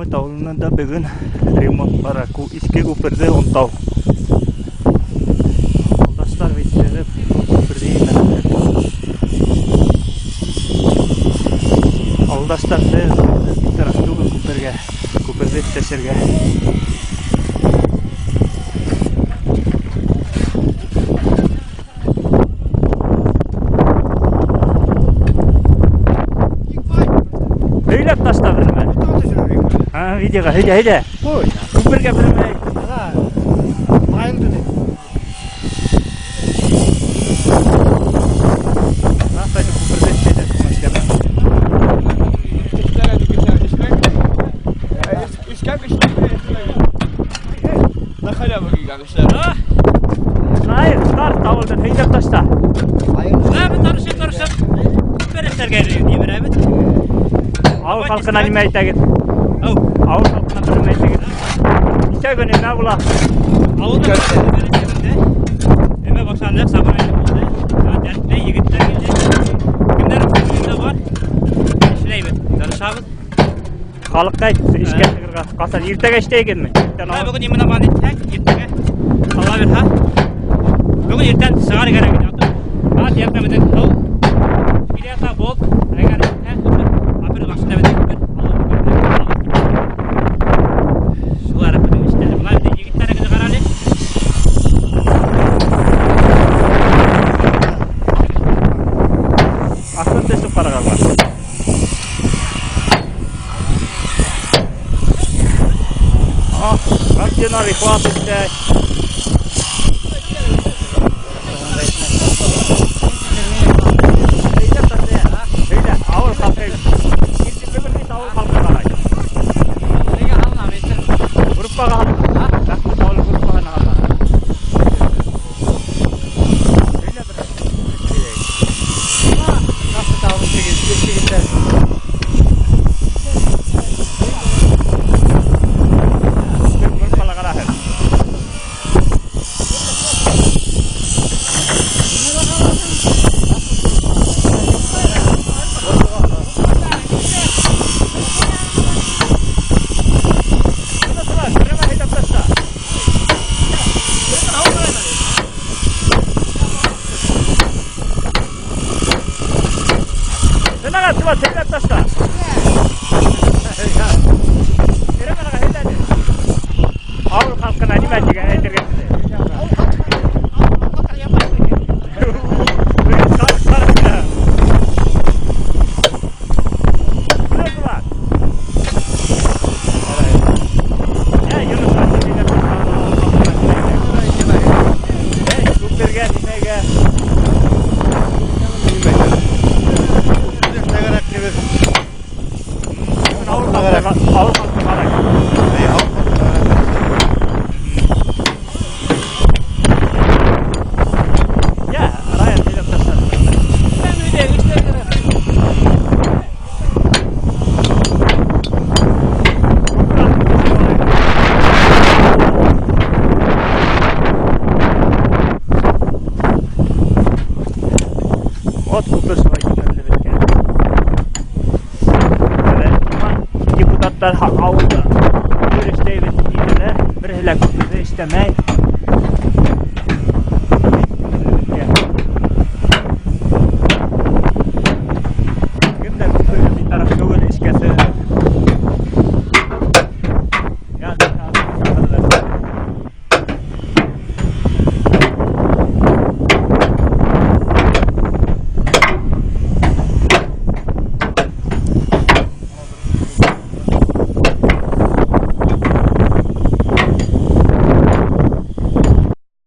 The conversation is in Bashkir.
Әлмәт ауылында бөгөн ремонт бара. Иҫке күперҙе онтау. Алдаштар бит сығып, күперҙе емерҙеләр. Алдаштар беҙ битараф түгел күпергә, күперҙе эшләшергә. Һөйләп ташла бер нәмә. Ha, видеоға, һөйлә, һөйлә. Күпергә бер нәмә әйт. Раҫ әйтеп, күперҙе эшләйҙәр, шуны эшләмәй. На халяву килгән эшләр. Наил, старт ауылдан һөйләп ташла. Тырышып, тырышып, күпер эшләргә ебәрәбеҙ. Ауыл халҡына нимә әйтәгеҙ? Ау, Ауыл халҡына бер нәмә әйтәгеҙ. Нисә көн нимә була? Ауылда беренсе өмә башланды, собрание булды. Дәртле егеттәр килде. Кемдәр күңелендә бар? Эшләйбеҙ, тырышабыҙ. Халыҡҡа әйт, эшкә сығырға. Ҡасан иртәгә эшләйгенме? Иртән Ә ауыл. бөгөн именно ман итһәк, иртәгә Алла бирһә. Бөгөн иртән сығар кәрәк ине. Ат ярҙам итә һыу. Килә болт, әгәр итһә, апер башында беҙ күпер, алып күпер, алып китә. Шулар беҙҙең эштәр. Бына инде егеттәрегеҙҙе ҡара әле. Аҫтан төшөп ҡарағанға. Ah, Ратина ихлас эшләй. Һөйләп ташла. Һөйлә, ауыл халҡы. Бөгөн бит ауыл халҡы ҡарай. Группаға һалма. Рәхмәт, ауыл группаһына һалма. Һөйлә бер. Рәхмәт, ауыл егеттәр. Группала ҡараһын. Һөйләп ташла. Сәнәғәт, Сыбат, һөйләп ташла. Өйрән һөйләне. Ауыл халҡына нимә тигән әйтергә Бөгөн халыҡ ҡарашты. Менә Сыбат. Йә, Юныс, һөйләп ташла, ауыл халҡына нимә әйтергә? Эй, күпергә нимәгә? Ауыл халҡы, ауыл халҡы ҡарай. Йә, Раян, һөйләп ташла. Вот күпер шулай емерелеп бөткән. Әле депутаттар ауылда күпер эшләйбеҙ тиҙәр, береһе лә күперҙе эшләмәй.